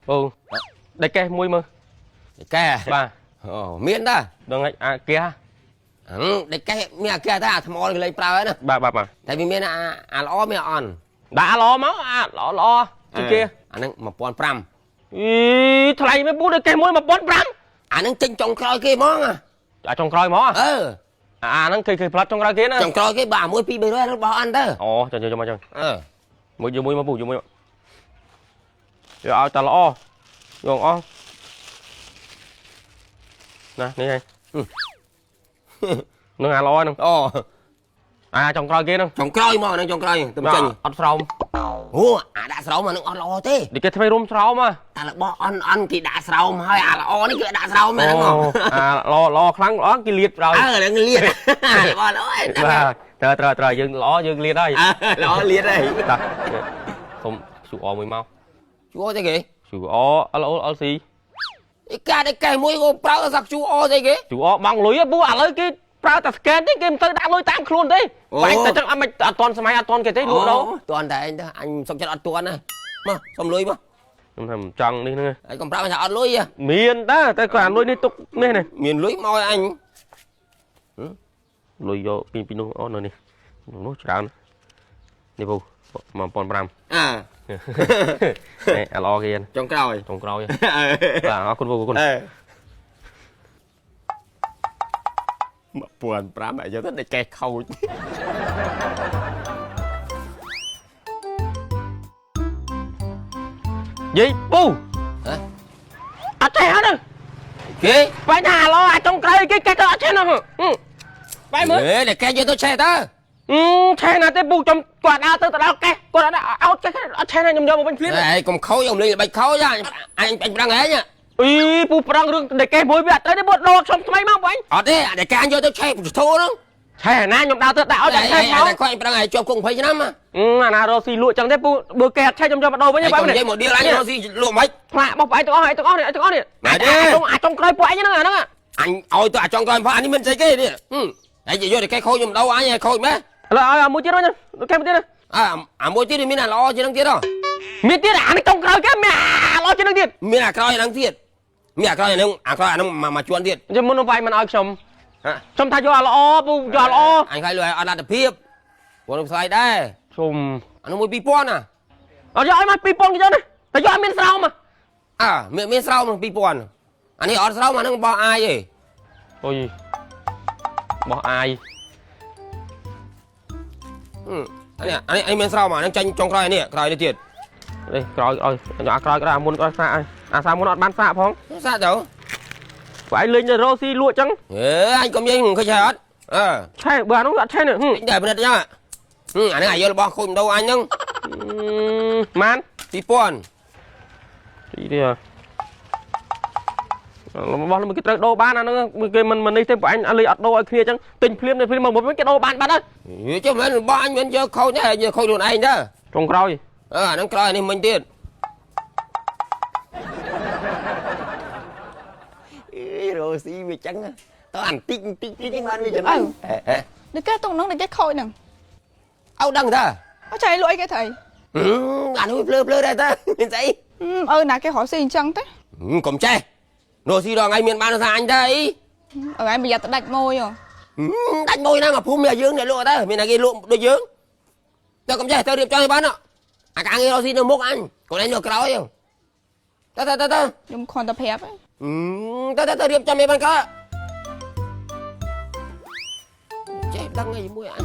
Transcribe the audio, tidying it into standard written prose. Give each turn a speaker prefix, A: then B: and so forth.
A: អូដេកកេះមួយមើល
B: កែ
A: បាទ
B: អូមានតា
A: ដឹងហើយអាគេហ៎
B: ហឹមដេកកេះមានអាគេតាអាថ្មគេលេងប្រើហើយណា
A: បាទបាទបាទ
B: តែវាមានអាអាល្អមានអាអន់
A: ដាក់ល្អមកអាល្អល្អជាងគេ
B: អាហ្នឹង1500
A: អីថ្លៃមែនពូដេកកេះមួយ1500
B: អាហ្នឹងចេញចុងក្រោយគេហ្មង
A: អាចចុងក្រោយហ្មង
B: អឺ
A: អាហ្នឹងគេគេផ្លាត់ចុងក្រោយគេណា
B: ចុងក្រោយគេបាទមួយ2 300ហ្នឹងបោះអន់ទៅ
A: អូចុះចុះមកចុះ
B: អឺ
A: មួយយកមួយមកពូយកមួយយកឲ្យតែល្អយកអស់ណានេះហើយនឹងអាល្អហ្នឹង
B: អូ
A: អាចុងក្រោយគេហ្នឹង
B: ចុងក្រោយមកហ្នឹងចុងក្រោយទៅចេញ
A: អត់ស្រោម
B: អូអាដាក់ស្រោមអាហ្នឹងអត់ល្អទេ
A: នេះគេថ្មីរុំស្រោមហ៎
B: តែរបស់អន់អន់គេដាក់ស្រោមហើយអាល្អនេះគេដាក់ស្រោមហ្នឹងហ៎
A: អាល្អល្អខ្លាំងល្អគេលាតប្រោយ
B: អើហ្នឹងលៀតរបស់ល្អឯង
A: បាទត្រូវត្រូវត្រូវយើងល្អយើងលាតហើយ
B: អើល្អលៀតហើយ
A: តាសុំ QR មួយមក
B: ជួទេគេ
A: QR L O L C
B: អីកាដកេះមួយក៏ប្រើសាក់ QR ស្អីគេ
A: QR បង់លុយពូឥឡូវគេប្រើតែ scan ទេគេមិនទៅដាក់លុយតាមខ្លួនទេបាញ់តែចឹងអត់មិនអត់ទាន់សម័យអត់ទាន់គេទេលក់ដល់
B: ទាន់តែឯងទៅអញសុកចិត្តអត់ទាន់ណាមកសុំលុយមក
A: ខ្ញុំថាមិនចង់នេះហ្នឹង
B: ហើយកុំប្រាប់ថាអត់លុយ
A: មានតាតែគាត់អាលុយនេះទុកនេះនេះ
B: មានលុយមកឲ្យអញ
A: លុយយកពីពីនោះអូនៅនេះនោះច្រើននេះពូ1500
B: អើ
A: នេះអាល្អគេ
B: ចុងក្រោយ
A: ចុងក្រោយបាទអរគុណពូអរគុណ
B: អឺ1500អាយុទៅដកេះខូច
A: យាយពូ
B: ហ៎
A: អត់ចេះហ្នឹង
B: គេ
A: បញ្ហាល្អអាចុងក្រោយគេគេទៅអត់ចេះហ្នឹងបែរមើល
B: អេដកេះយកទៅឆេះទៅ
A: ឆេះណាទេពូខ្ញុំគាត់ដើរទៅទៅដល់កេះគាត់អត់អោតចេះអត់ឆេះណាខ្ញុំយកមកវិញភ្លាម
B: អេកុំខូចអុំលេងល្បិចខូចអញអញប្រឹងឯង
A: អីពូប្រឹងរឿងដេកេះមួយវាអត់ទៅទេពូដូរខ្ញុំថ្មីមកបាញ់
B: អត់ទេអាដកេះអញយកទៅឆេះធូរហ្នឹង
A: ឆេះណាខ្ញុំដើរទៅដាក់ឲ្យតែឆេះមក
B: តែគាត់អញប្រឹងឲ្យជាប់គុក20ឆ្នាំ
A: អាណារកស៊ីលក់ចឹងទេពូបើគេអត់ឆេះខ្ញុំយកមកដូរវិញ
B: ហើយកុំនិយាយមកដៀលអញរកស៊ីលក់មិន
A: ផ្លាករបស់ឯងទាំងអស់ឯងទាំងអស់នេះទាំងអស់នេះអាចុងក្រោយពួកឯងហ្នឹងអាហ្នឹង
B: អញឲ្យទៅអាចង់ក្រោយផងអានេះមិនស្អីគេនេះហើយយកតែកេះខូចខ្ញុំដូរអញឲ្យខូចម៉េះ
A: ឥឡូវឲ្យមួយទៀតវិញគេមួយទៀត
B: អើអាមួយទៀតវាមានអាល្អជាងនឹងទៀតហ៎
A: មានទៀតអានេះចុងក្រោយគេមានអាល្អជាងនឹងទៀត
B: មានអាក្រោយហ្នឹងទៀតមានអាក្រោយហ្នឹងអាក្រោយអាហ្នឹងមកជួនទៀត
A: ខ្ញុំមុននឹងវាយមិនឲ្យខ្ញុំ
B: ហ៎
A: ខ្ញុំថាយកអាល្អពូយកអាល្អ
B: អញខ្លាចលុយអត់លទ្ធភាពព្រោះខ្លាចដែរ
A: ខ្ញុំ
B: អានោះមួយ2000ណា
A: អត់យកឲ្យមក2000គេយកណាតែយកឲ្យមានស្រោម
B: អើមានមានស្រោម2000អានេះអត់ស្រោមអាហ្នឹងបោះអាយទេ
A: អូយបោះអាយ
B: អានេះអានេះអានេះមានស្រោមអាហ្នឹងចាញ់ចុងក្រោយនេះក្រោយនេះទៀត
A: នេះក្រោយឲ្យអាក្រោយក្រោយអាមុនក្រោយសាកឲ្យអាសាមុនអត់បានសាកផង
B: សាកទៅ
A: ព្រោះឯងលេងទៅរកស៊ីលក់ចឹង
B: អេអញកុំនិយាយឃើញអត់អើ
A: ឆេះបើអានោះអត់ឆេះនេះ
B: តែពិនិត្យចឹងអាហ្នឹងអាយករបស់ខូចម្ដងអញហ្នឹង
A: ម៉ាន
B: 2000
A: ទីនេះរបស់នោះគេត្រូវដូរបានអាហ្នឹងគេមិនមិននេះទេព្រោះអញលេងអត់ដូរឲ្យគ្នាចឹងទិញភ្លាមភ្លាមមកវិញគេដូរបានបាត់ហើយ
B: ចុះមិនរបស់អញមិនយកខូចទេយកខូចខ្លួនឯងទៅ
A: ចុងក្រោយ
B: អើអាហ្នឹងក្រោយអានេះមិញទៀតអេរ៉ូស៊ីវាចឹងតើអានតិចតិចតិចបានវាចឹង
C: អើនឹកគេតុងនោះនឹកគេខូចហ្នឹង
B: អោដឹងតា
C: អត់ចៃលក់អីគេត្រី
B: អានោះភ្លើភ្លើដែរតាមានស្អី
C: អឺណាគេរកស៊ីអញ្ចឹងទេ
B: កុំចេះរស់ស៊ីដល់ថ្ងៃមានបានថាអញទៅអី
C: អើឯងប្រយ័ត្នតែដាច់មួយហ៎
B: ដាច់មួយណាមកភូមិមានយើងអ្នកលក់ទៅមានតែគេលក់ដូចយើងទៅកុំចេះទៅរៀបចំឲ្យបានអាកាងគេរស់ស៊ីនៅមុខអញកូនឯងនៅក្រោយទៅទៅទៅទៅ
C: ខ្ញុំគ្រាន់តែប្រាប់ឯង
B: ទៅទៅទៅរៀបចំឲ្យបានកើតចេះដឹងអីមួយអញ